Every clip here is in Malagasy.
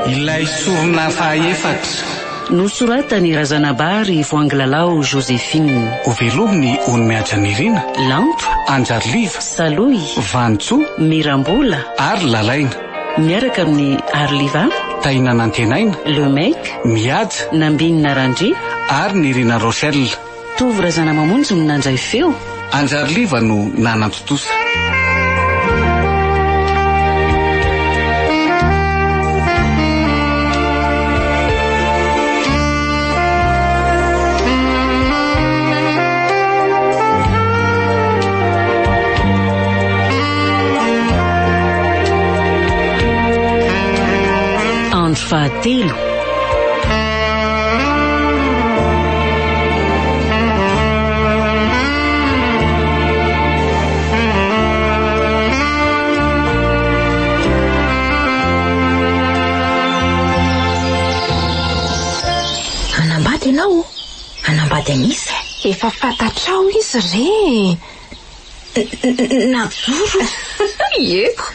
Ilay sorona fahaefatra. Nosoratan'i Razanabary Voangilalao Joséphine. Hovelomin'i Onimehaja Nirina. Lanto. Anjariliva. Salohy. Vanintsoa. Mirambola. Ary Lalaina. Miaraka amin'i Ariliva. Tahina Nantenaina. Le Mec. Mihaja. Nambinina Randria. Ary Nirina Rochelle. Tovo Razanamamonjy no nandray feo. Anjariliva no nanantontosa. Andro fahatelo. Hanambady ianao? Hanambady an'iza? Efa fantatrao izy re e! Najoro? Ieko!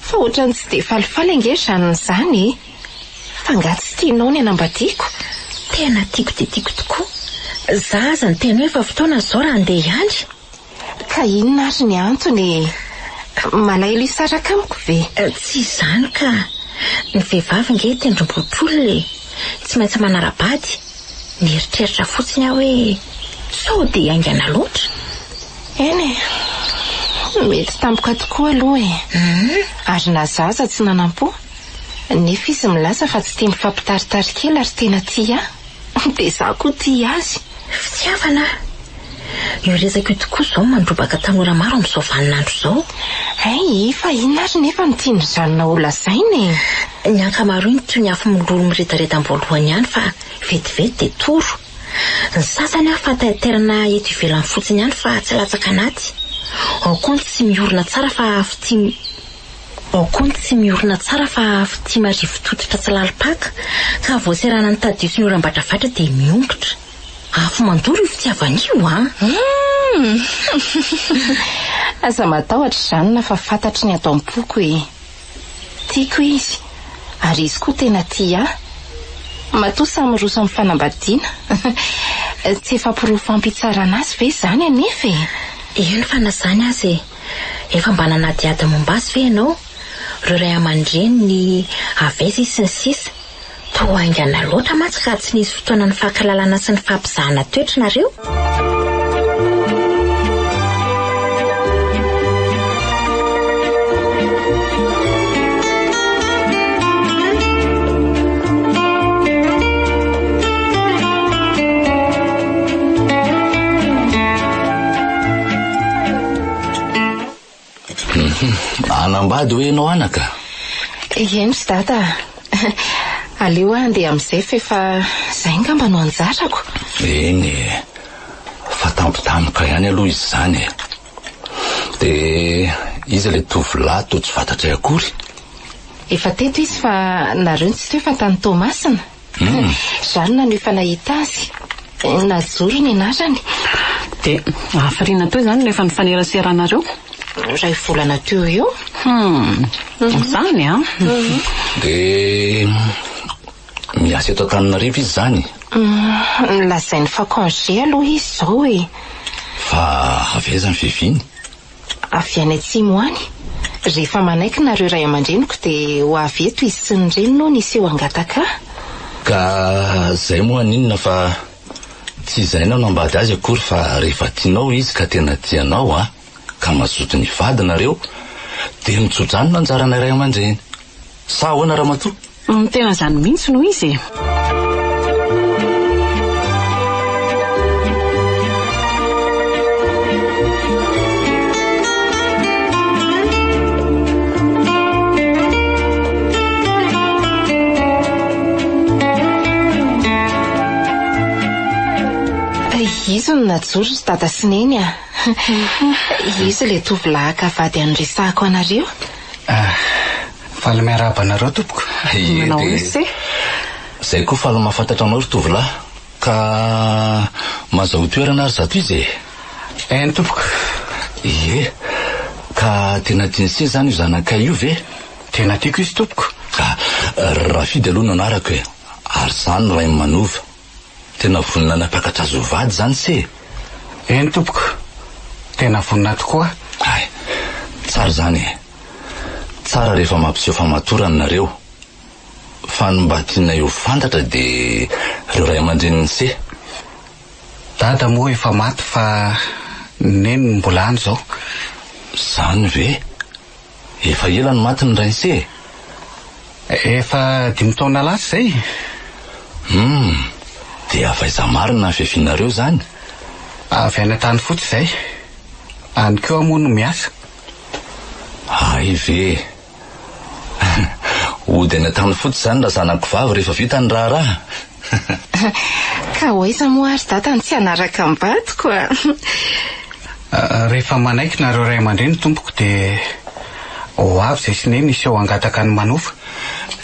Fa ohatran'ny tsy dia falifaly ange Jeanne izany e! Fa angaha tsy tianao ny hanambadiako? Tena tiako dia tiako tokoa. Za aza niteny hoe efa fotoana izao raha handeha hiandry. Ka inona ary ny antony e? Malahelo hisaraka amiko ve? Tsy izany ka. Ny vehivavy nge tendrombohitr'olona e. Tsy maintsy manara-bady. Nieritreritra fotsiny aho hoe sao dia haingana loatra. Eny e. Mety tampoka tokoa aloha e. Ary na za aza tsy nanam-po. Nefa izy milaza fa tsy tia mifampitaritary kely ary tena tia ahy. Dia izaho koa tia azy. Fitiavana? Io resaka io tokoa izao mandrobaka tanora maro amin'izao vaninandro izao. Hay, fa inona ary nefa no tian'i Jeanne ho lazaina e? Ny ankamaroany toy ny afo milolo miredareda am-boalohany ihany fa vetivety dia toro. Ny sasany aho fahataitairana eto ivelany fotsiny ihany fa tsy latsaka anaty. Ao koa ny tsy miorina tsara fa fitia Ao koa ny tsy miorina tsara fa fitia marivo tototra tsy lalim-paka ka voaseranan'ny tadio sy ny oram-batravatra dia miongotra. Afo mandoro io fitiavana io an! Humm! Aza matahotra Jeanne fa fantatry ny ato am-poko e! Tiako izy ary izy koa tena tia ahy. Matoa samy miroso amin'ny fanambadiana. Tsy efa porofo ampitsarana azy ve izany anefa e? Eny fa na izany aza e! Efa mba nanadihady momba azy ve ianao? Ireo ray aman-dreniny, avy aiza izy sy ny sisa. Toa haingana loatra mantsy raha tsy nisy fotoana nifankalalana sy nifampizahana toetra nareo. Hanambady hoe ianao anaka? Eny ry dada a! Aleo aho handeha amin'izay fa efa izay angamba no anjarako. Eny e! Fa tampotampoka ihany aloha izy izany e! Dia iza ilay tovolahy toa tsy fantatray akory? Efa teto izy fa nareo no tsy teo fa tany Toamasina. Jeanne no efa nahita azy. Najoro ny anarany. Dia hafiriana teo izany no efa nifaneraseranareo? Iray volana teo eo. Hum, izany an? Dia miasa eto Antananarivo izy izany? Lazainy fa congé aloha izy izao e. Fa avy aiza ny fiaviany? Avy any atsimo any. Rehefa manaiky nareo ray aman-dreniko dia ho avy eto izy sy ny reniny hono hiseho hangataka ahy. Ka zay moa haninona fa tsy izay nanambady azy akory fa rehefa tianao izy ka tena tia anao an, ka mazoto ny hivady nareo dia mitsodrano ny anjaranay ray aman-dreny. Sa ahoana ramatoa? Tena izany mihitsy no izy e! Izy no najoro ry dada sy neny a! Izy ilay tovolahy haka vady an'resahako anareo. Ah, faly miarahaba anareo tompoko. Ie, Manao dia ise. Zay koa faly mahafantatra anao ry tovolahy. Ka mazahoa toerana ary zato izy e. Eny tompoko. Ie, ka tena tian'i se zany io zanakay io ve? Tena tiako izy tompoko. Ah, Rafidy aloha no anarako e, ary za no rain'i Manova. Tena vonona nampiakatra azy ho vady izany se e? Eny tompoko, tena vonona tokoa aho. Hay, tsara izany e. Tsara rehefa mampiseho famatorana nareo. Fa ny mba tianay ho fantatra dia ireo ray aman-drenin'i se. Dada moa efa maty fa Neny no mbola any izao. Izany ve? Efa ela no maty ny rain'i-se e? Efa dimy taona lasa izay. Hum, dia avy aiza marina ny fiavianareo izany? Avy any Antanifotsy izay. Any koa aho moa no miasa. Hay ve? Hody any Antanifotsy izany razanako vavy rehefa vita ny raharaha? Ka ho aiza moa ary dada no tsy hanaraka ny vadiko a? Rehefa manaiky nareo ray aman-dreny tompoko dia ho avy izay sy neny hiseho hangataka ny manofa.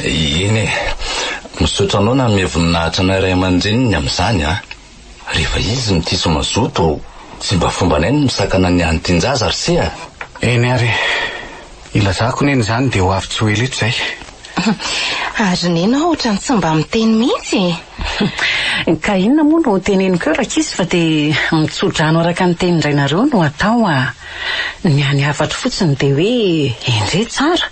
Eny e! Misaotra anao nanome voninahitra anay ray aman-dreniny amin'izany a! Rehefa izy no tia sy mazoto, tsy mba fombanay ny misakana ny antin-jaza ry se a! Eny ary e! Ilazako neny izany dia ho avy tsy ho ela eto izay. Ary neny aho ohatran'ny tsy mba miteny mihitsy e! Ka inona moa no teneniko eo rankizy fa dia mitso-drano araka ny tenin-drainareo no atao a! Ny hany hafatro fotsiny dia hoe endrey tsara!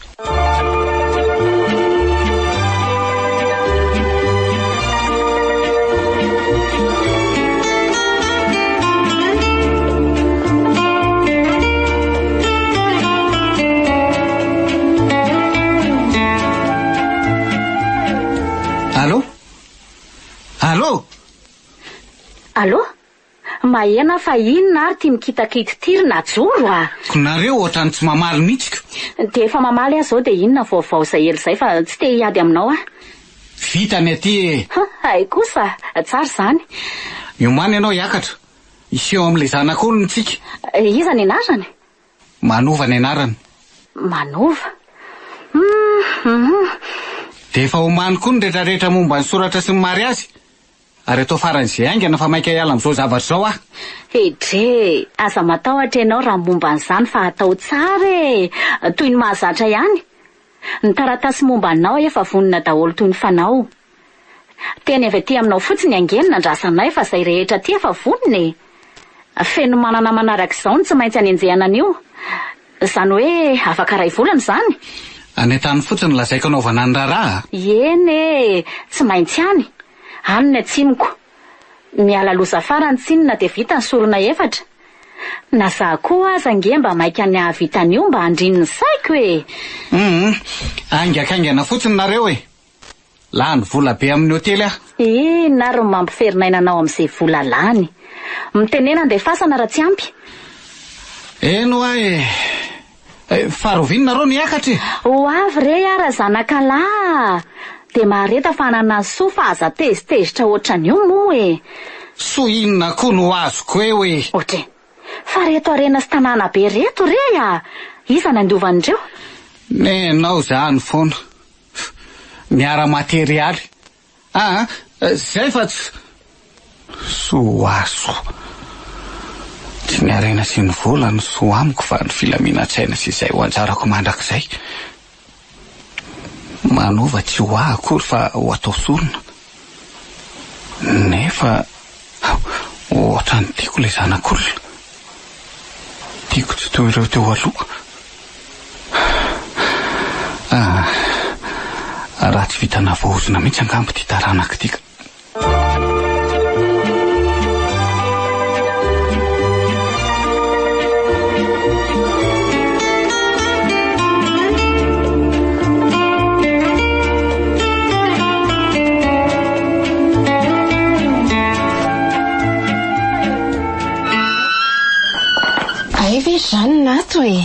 Allô? Allô? Allô? Mahena fa inona ary ty mikitakita ity ry Najoro a! Ko nareo ohatrany tsy mamaly mihitsy ko! Dia efa mamaly aho izao dia inona vaovao izay ela izay fa tsy te hiady aminao aho. Vita ny aty e! Hay kosa! Tsara izany. Miomàna ianao hiakatra. Hiseho amin'ilay zanak'olona isika. Iza ny anarany? Manova ny anarany. Manova? Hum hum. Dia efa omany koa ny retraretra momba ny soratra sy ny mariazy. Ary atao faran'izay haingana fa maika hiala amin'izao zavatra izao aho. Edrey! Aza matahotra ianao raha momba an'izany fa atao tsara e! Toy ny mahazatra ihany. Ny taratasy momba anao efa vonona daholo toy ny fanao. Teny avy aty aminao fotsiny ange no nandrasanay fa izay rehetra aty efa vonona e! Fenomanana manaraka izao no tsy maintsy anenjehana an'io. Izany hoe afaka iray volana izany? Any an-tany fotsiny no lazaiko anaovana ny raharaha a! Eny e! Tsy maintsy any. Any ny atsimoko. Miala loza farany tsinona dia vita ny sorona efatra. Na za koa aza ange mba maika ny hahavita an'io mba handriny ny saiko e! Hum, haingakaingana fotsiny nareo e! Lany vola be amin'ny hotely aho. Inona ary no mampiferinaina anao amin'izay vola lany? Mitenena andefasana raha tsy ampy. Eny hoa e! Fa rahoviana nareo no hiakatra e? Ho avy re aho razanakalahy a! Dia mahareta fa hanana soa fa aza tezitezitra ohatran'io moa e! Soa inona koa no azoko eo e? Ohatry. Fa reto harena sy tanàna be reto re a! Iza no handova an'ireo? Nenao izany foana. Ny ara-materialy. Aa, zay fa tsy. Soasoa. Tsy ny harena sy ny vola no soa amiko fa ny filaminan-tsaina sy izay ho anjarako mandrakizay. Manova tsy ho ahy akory fa ho atao sorona. Nefa ohatran'ny tiako ilay zanak'olona. Tiako tsy toy ireo teo aloha. Ah, raha tsy vita navohozona mihitsy angamba ity taranaka ity ka. Hay ve Jeanne ato e?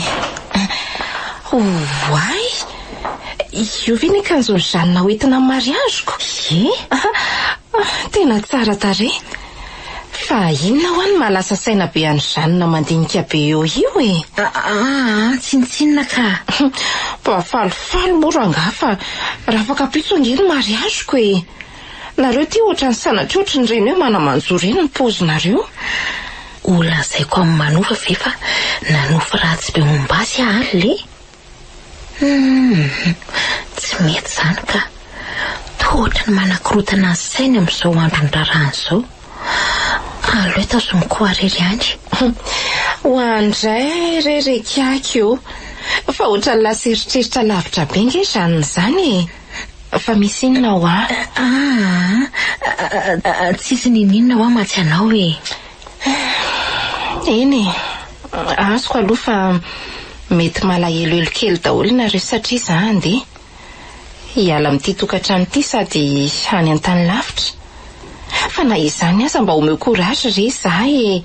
Oay! Io ve ny akanjon'i Jeanne hoentina amin'ny mariaziko? Ie! Tena tsara tarehy. Fa inona hoa no mahalasa saina be an'i Jeanne mandinika be eo io e? Aa, tsinontsinona ka! Mba falifaly moa rangahy fa rafakapitso ange ny mariaziko e! Nareo ty ohatran'ny sanatria ohatran'ireny hoe mana-manjo ireny ny paozinareo. Ho lazaiko amin'i Manova ve fa nanofy ratsy be momba azy aho alina e? Humm, tsy mety izany ka. Toa ohatran'ny manakorotana ny sainy amin'izao andron'ny raharahany izao. Aleo tazomiko ho arery ihany. Ho an-dray re ry kiaky ô! Fa ohatran'ny lasa eritreritra lavitra be nge Jeanne izany e! Fa misy inona hoa? Aa, tsisy n'inon'inona hoa mantsy anao e! Eny e, azoko aloha fa mety malahelohelo kely daholo nareo satria za handeha. Hiala amin'ity tokantrano ity sady any an-tany lavitra. Fa na izany aza mba omeo courage re za e!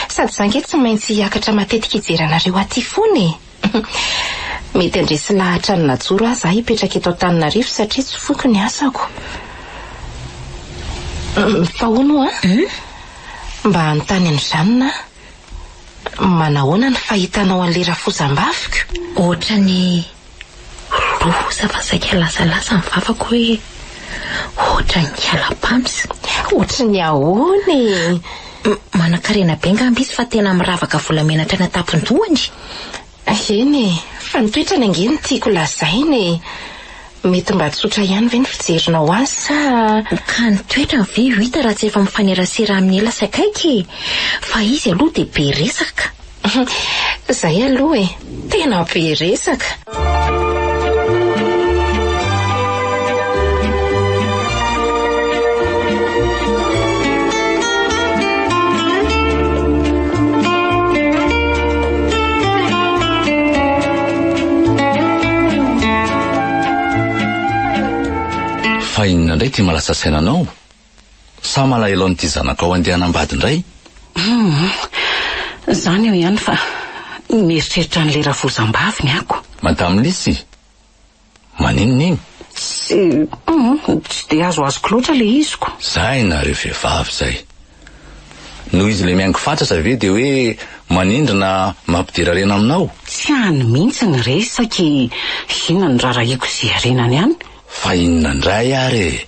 Sady za nge tsy maintsy hiakatra matetika hijery anareo aty foana e! Mety handresy lahatra an'i Najoro aho za hipetraka eto Antananarivo satria tsy foiko ny asako. Fa hono hoa? Mba hanontany an'i Jeanne aho. Manahoana ny fahitanao an'ilay rafozam-baviko? Ohatran'ny Loza fa saika lasalasa ny vavako hoe ohatran'ny kialapams. Ohatry ny ahoana e? Manankarena be ngamba izy fa tena miravaka volamena hatrany an-tampon-dohany. Eny e, fa ny toetrany ange no tiako lazaina e. Mety mba tsotra ihany ve ny fijerinao azy sa. Ka ny toetrany ve io hita raha tsy efa mifanerasera aminy ela sy akaiky e? Fa izy aloha dia be resaka. Zay aloha e! Tena be resaka! Fa inona indray ity mahalasa saina anao? Sa malahelo an'ity zanakao handeha hanambady indray? Hum, izany eo ihany fa mieritreritra an'ilay rafozam-bavy ny ako. Madame Lisy? Maninona iny? Tsy, hum, tsy dia azoazoko loatra ilay iziko. Zay nareo vehivavy zay. Noho izy ilay mihaingo fatratra ve dia hoe manindry na mampidera harena aminao? Tsy any mihitsy ny resaka e! Inona no raharahiako izay harenany any? Fa inona indray ary e?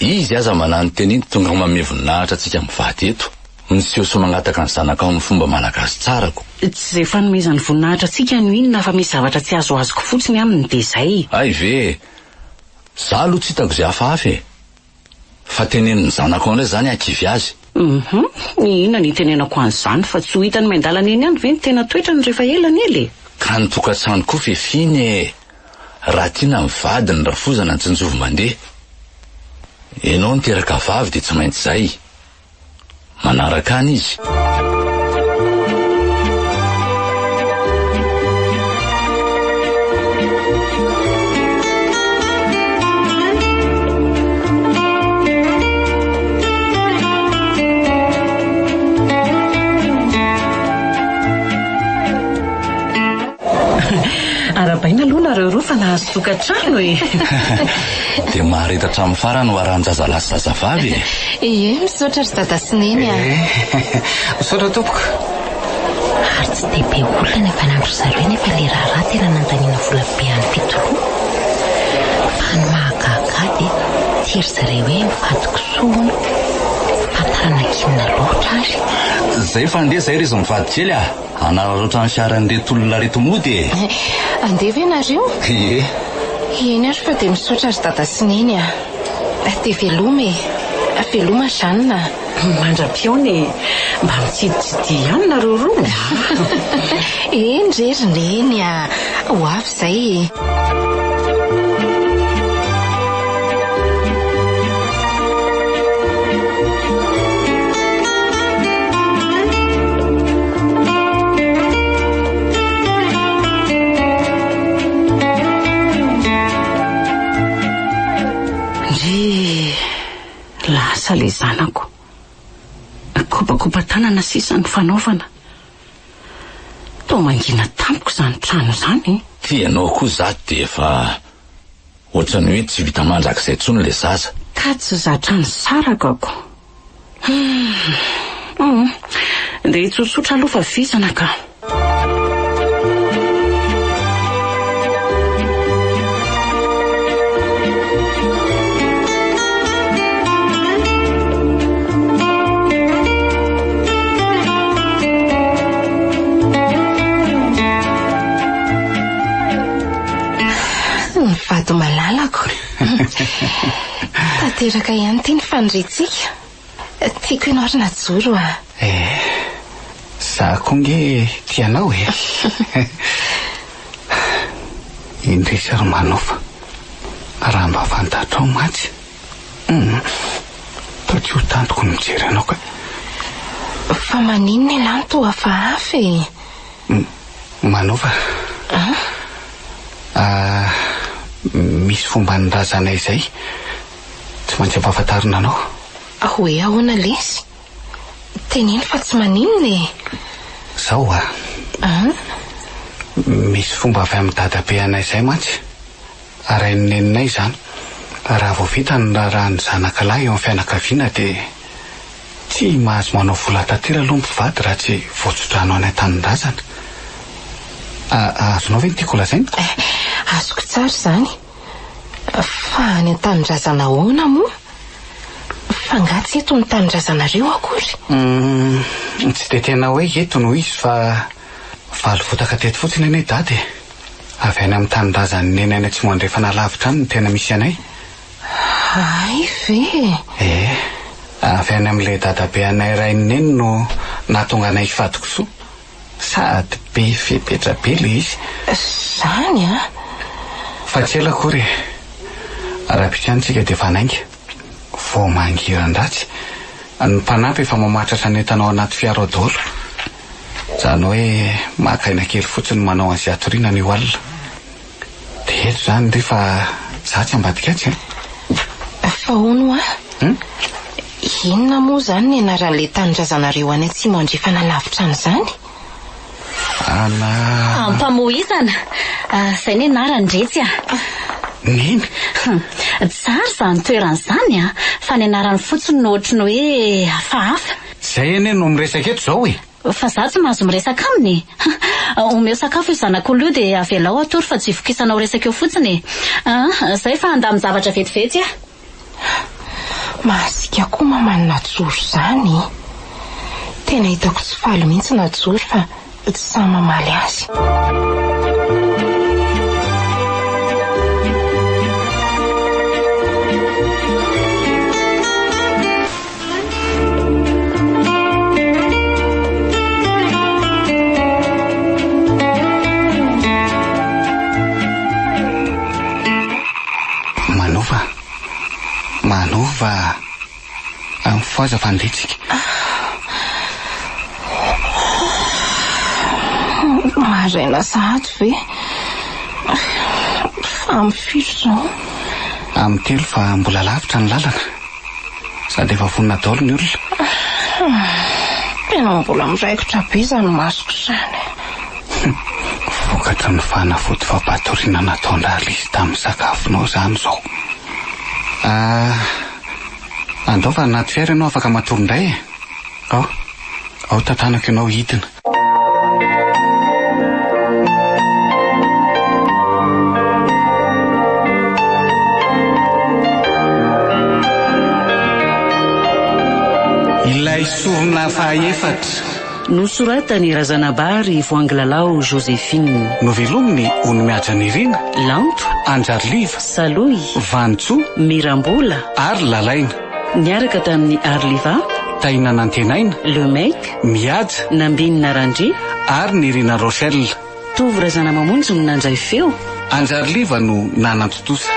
Izy aza mananotena iny tonga manome voninahitra antsika mivady eto. Miseho sy mangataka ny zanakao amin'ny fomba malagasy tsara ko. Tsy izay fanomezany voninahitra antsika no inona fa misy zavatra tsy azoazoko fotsiny aminy dia izay. Hay ve e! Za aloha tsy hitako izay hafahafa e! Fa teneno ny zanakao indray izany hahakivy azy. Hum, inona no hitenenako an'izany fa tsy ho hitany miandalana eny ihany ve ny tena toetrany rehefa ela ny ela e! Ka ny tokantrano koa fefiny e! Raha tiana ny vady ny rafozana ny tsinjovy mandeha. Enao niteraka vavy dia tsy maintsy zay. Manaraka any izy. Arahabaina aloha nareo roa fa nahazo tokantrano e! Dia mahareta hatramin'ny farany ho arahan-jazalahy sy zazavavy e! Ie, misaotra ry dada sy neny a! Misaotra tompoko! Ary tsy dia be olona ny avy any amin-dry zareo nefa ilay raharaha tena nandaniana vola be any Fitoloha. Fa ny mahagaga ahy dia tsy ry zareo hoe mivady kisoa hono fa taranaka inona loatra ary. Zay fa andeha zay ry izy mivady kely a! Hanararaotra ny fiaran'ireto olona ireto mody e! Andeha ve nareo? Ie. Eny ary fa dia misaotra ry dada sy neny a! Dia veloma e! Veloma Jeanne a! Mandra-pihaona e! Mba mitsiditsidia ihany nareo roa a! Eny re ry neny a! Ho avy izay e! Ndry, lasa ilay zanako. Kobakoba-tanana sisa no fanaovana. Toa mangina tampoka izany trano izany e! Ty ianao koa izato dia efa ohatran'ny hoe tsy vita mandrakizay intsony ilay zaza. Ka tsy zatra nisaraka ko. Hum. Hum. Dia tsotsotra aloha fa vizana ka. Ny vady malalako. Tanteraka ihany ity ny faniriantsika. Tiako ianao ry Najoro a! Eh, za koa nge tia anao e! Indrisy ry Manofa, raha mba fantatrao mantsy, hum, toa tsy ho tantiko ny mijery anao ka. Fa maninona ialahy no toa hafahafa e? Manofa, ah, misy fomban'ny razanay izay tsy maintsy ampahafantarina anao. Hoe ahoana lesy? Teneno fa tsy maninona e! Zao a! Misy fomba avy amin'i dadabe anay izay mantsy, arahin'ny neninay izany. Raha vao vita ny raharahan'ny zanaka lahy eo amin'ny fianakaviana dia tsy mahazo manao vola taty aloha ny mpivady raha tsy voatsodrano any an-tanindrazana. Azonao ve ny tiako holazaina? Azoko tsara izany. Fa any an-tanindrazana ahoana moa? Fa angaha tsy eto ny tanindrazanareo akory? Humm, tsy dia tena hoe eto no izy fa valovotaka teto fotsiny anie Dada e! Avy any amin'ny tanindrazan'i Neny any Atsimo Andrefana lavitra any no tena misy anay. Hay ve e! Ee, avy any amin'ilay dadabe anay rain'i Neny no nahatonga anay hifady kisoa. Sady be fepetra be le izy. Zany an! Fa tsy ela akory e! Rahampitso ihany tsika dia efa hanainga. Vao mangiran-dratsy. Ny mpanampy efa mamatratra ny entana ao anaty fiara ao daholo. Izany hoe maka aina kely fotsiny manao an'izay hatoriana anio alina. Dia eto izany ry fa za tsy ambadika atsy an! Fa hono hoa? Inona moa izany ny anaran'ilay tanindrazanareo any atsimo andrefana lavitra any izany? Ana. Ampamoizana! Izay ny anarany retsy a! Neny! Tsara izany toerana izany a! Fa ny anarany fotsiny no ohatry ny hoe hafahafa. Izay anie no miresaka eto izao e! Fa za tsy mahazo miresaka aminy e! Omeo sakafo io zanak'olona io dia avelao hatory fa tsy vokisanao resaka eo fotsiny e! Ah, zay fa handamin-javatra vetivety aho. Mahasiaka koa maman'i Najoro izany e! Tena hitako tsy faly mihitsy Najoro fa tsy sahy mamaly azy. Manova, manova, mifohaza fa andeha tsika. Maraina sahady ve? Fa amin'ny firy izao? Amin'ny telo fa mbola lavitra ny lalana. Sady efa vonona daholo ny olona. Tena mbola miraikitra be izany masoko izany. Vokatry ny fanafody fampatoriana nataon-dRalisy tamin'ny sakafonao izany izao. Ah, andao fa anaty fiara ianao afaka matory indray e. Ao, ao tantanako ianao hidina. Ilay sorona fahaefatra. Nosoratan'i Razanabary Voangilalao Joséphine. Novelomin'i Onimihaja Nirina. Lanto. Anjariliva. Salohy. Vanintsoa. Mirambola. Ary Lalaina. Niaraka tamin'i Arliva. Tahina Nantenaina. Le Mec. Mihaja. Nambinina Randria. Ary Nirina Rochelle. Tovo Razanamamonjy no nandray feo. Anjariliva no nanantontosa.